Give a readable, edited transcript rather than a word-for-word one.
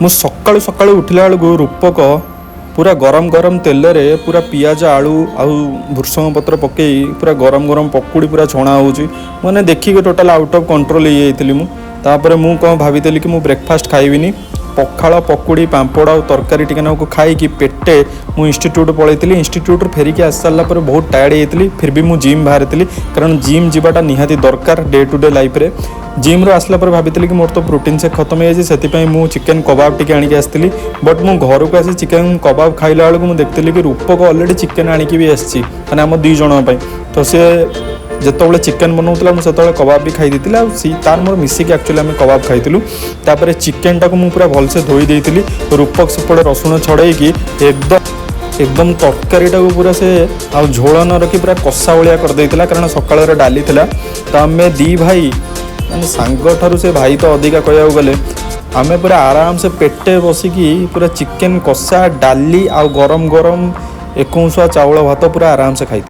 ମୁଁ ସକାଳୁ ସକାଳୁ ଉଠିଲା ବେଳକୁ ରୂପକ ପୁରା ଗରମ ଗରମ ତେଲରେ ପୁରା ପିଆଜ, ଆଳୁ ଆଉ ଭୃସଙ୍ଗ ପତ୍ର ପକେଇ ପୁରା ଗରମ ଗରମ ପକୁଡ଼ି ପୁରା ଛଣା ହେଉଛି। ମାନେ ଦେଖିକି ଟୋଟାଲ୍ ଆଉଟ୍ ଅଫ୍ କଣ୍ଟ୍ରୋଲ୍ ହେଇଯାଇଥିଲି ମୁଁ। ତାପରେ ମୁଁ କ'ଣ ଭାବିଥିଲି କି ମୁଁ ବ୍ରେକଫାଷ୍ଟ ଖାଇବିନି, ପଖାଳ, ପକୁଡ଼ି, ପାମ୍ପଡ଼ ଆଉ ତରକାରୀ ଟିକେ ନାକୁ ଖାଇକି ପେଟେ ମୁଁ ଇନଷ୍ଟିଟ୍ୟୁଟ୍ ପଳେଇଥିଲି। ଇନଷ୍ଟିଟ୍ୟୁଟ୍ରୁ ଫେରିକି ଆସି ସାରିଲା ପରେ ବହୁତ ଟାୟାର୍ଡ଼ ହେଇଯାଇଥିଲି। ଫିର୍ ବି ମୁଁ ଜିମ୍ ବାହାରିଥିଲି, କାରଣ ଜିମ୍ ଯିବାଟା ନିହାତି ଦରକାର ଡେ ଟୁ ଡେ ଲାଇଫ୍ରେ। ଜିମ୍ରୁ ଆସିଲା ପରେ ଭାବିଥିଲି କି ମୋର ତ ପ୍ରୋଟିନ୍ ସେକ୍ ଖତମ ହେଇଯାଇଛି, ସେଥିପାଇଁ ମୁଁ ଚିକେନ୍ କବାବ ଟିକେ ଆଣିକି ଆସିଥିଲି। ବଟ୍ ମୁଁ ଘରକୁ ଆସି ଚିକେନ୍ କବାବ ଖାଇଲା ବେଳକୁ ମୁଁ ଦେଖିଥିଲି କି ରୂପକ ଅଲରେଡ଼ି ଚିକେନ୍ ଆଣିକି ବି ଆସିଛି, ମାନେ ଆମ ଦୁଇ ଜଣଙ୍କ ପାଇଁ। ତ ସେ ଯେତେବେଳେ ଚିକେନ୍ ବନାଉଥିଲା, ମୁଁ ସେତେବେଳେ କବାବ ବି ଖାଇ ଦେଇଥିଲି। ଆଉ ସି ତାର ମୋର ମିଶିକି ଆକ୍ଚୁଆଲି ଆମେ କବାବ ଖାଇଥିଲୁ। ତାପରେ ଚିକେନ୍ଟାକୁ ମୁଁ ପୁରା ଭଲସେ ଧୋଇ ଦେଇଥିଲି। ରୂପକ ସେପଟେ ରସୁଣ ଛଡ଼େଇକି ଏକଦମ ଏକଦମ ତରକାରୀଟାକୁ ପୁରା ସେ ଆଉ ଝୋଳ ନ ରଖି ପୁରା କଷା ଭଳିଆ କରିଦେଇଥିଲା, କାରଣ ସକାଳର ଡାଲି ଥିଲା। ତ ଆମେ ଦୁଇ ଭାଇ, ମାନେ ସାଙ୍ଗଠାରୁ ସେ ଭାଇ ତ ଅଧିକା କହିବାକୁ ଗଲେ, ଆମେ ପୁରା ଆରାମସେ ପେଟେ ବସିକି ପୁରା ଚିକେନ୍ କଷା, ଡାଲି ଆଉ ଗରମ ଗରମ ଏକଉଁସୁଆ ଚାଉଳ ଭାତ ପୁରା ଆରାମସେ ଖାଇଥିଲୁ।